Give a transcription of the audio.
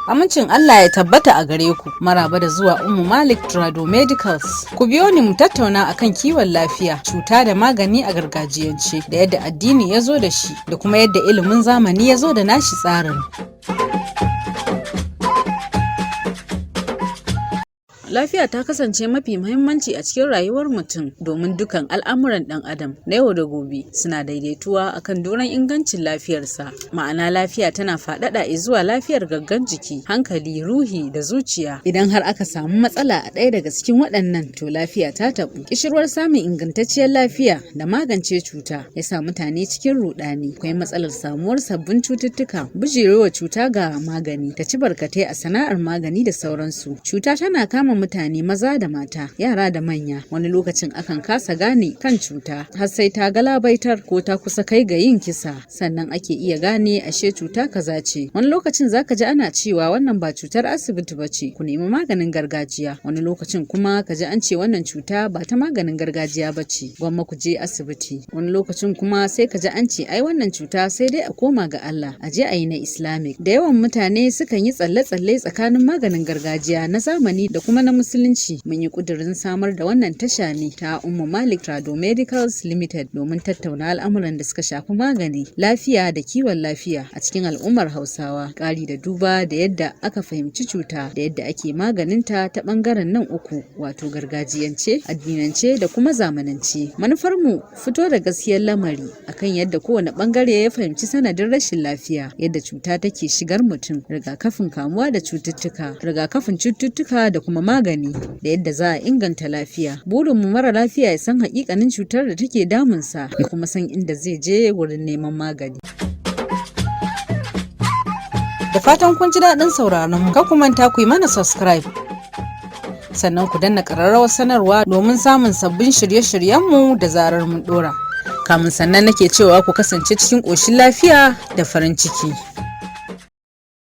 Amincin Allah ya tabbata a gare ku. Maraba da zuwa Ummu Malik Trado Medicals. Ku biyo ni mu tattauna akan kiwon lafiya, cuta da magani a gargajiyance, da yadda addini ya zo da shi, da kuma yadda ilimin zamani ya zo da nashi tsarin. Lafiya ta kasance mafi muhimmanci a cikin rayuwar mutum domin dukan al'amuran ɗan adam na yau da gobe suna daidaituwa akan doron ingancin lafiyarsa. Ma'ana, lafiya tana faɗaɗa zuwa lafiyar gangan jiki, hankali, ruhi da zuciya. Idan har aka samu matsala a ɗaya daga cikin waɗannan, to lafiya ta taɓu. Ƙishirwar samun ingantacciyar lafiya da magance cuta ya sa mutane cikin ruɗani. Akwai matsalar samuwar sabbin cututtuka, bijirewa cuta ga magani, ta ci barkatai a sana'ar magani da sauransu. Cuta tana kama mutane, maza da mata, yara da manya. Wani lokacin akan kasa gane kan cuta har sai ta galabaitar ko ta kusa kai ga yin kisa, sannan ake iya gane ashe cuta kaza ce. Wani lokacin zaka ji ana cewa wannan ba cutar asibiti ba ce, ku nemi maganin gargajiya. Wani lokacin kuma ka ji an ce wannan cuta ba ta maganin gargajiya ba ce, gwamma ku je asibiti. Wani lokacin kuma sai ka ji an ce ai wannan cuta sai dai a koma ga Allah, a je a yi na Islamic. Da yawan mutane sukan yi tsalle-tsalle tsakanin maganin gargajiya, na zamani da kuma na Musulunci. Mun yi kudirin samar da wannan tasha ne ta Ummu Malik Trado Medicals Limited domin tattauna al'amuran da suka shafi magani, lafiya da kiwon lafiya a cikin al'ummar Hausawa, ƙari da duba da yadda aka fahimci cuta da yadda ake maganinta ta ɓangaren nan uku, wato gargajiyance, addinance da kuma zamanance. Manufar mu fito da gaskiyar lamari akan yadda kowane ɓangare ya fahimci sanadin rashin lafiya, yadda cuta take shigar mutum, rigakafin kamuwa da cututtuka, rigakafin cututtuka da kuma magani, da yadda za a inganta lafiya. Burinmu mara lafiya ya san hakikanin cutar da take damunsa, ya kuma san inda zai je wurin neman magani. Da fatan kun ji daɗin sauraron mu. Kar ku manta ku yi mana subscribe, sannan ku danna ƙararrawar sanarwa domin samun sabbin shirye-shiryenmu da zarar mun ɗora. Kamun sannan nake cewa ku kasance cikin ƙoshin lafiya da farin ciki.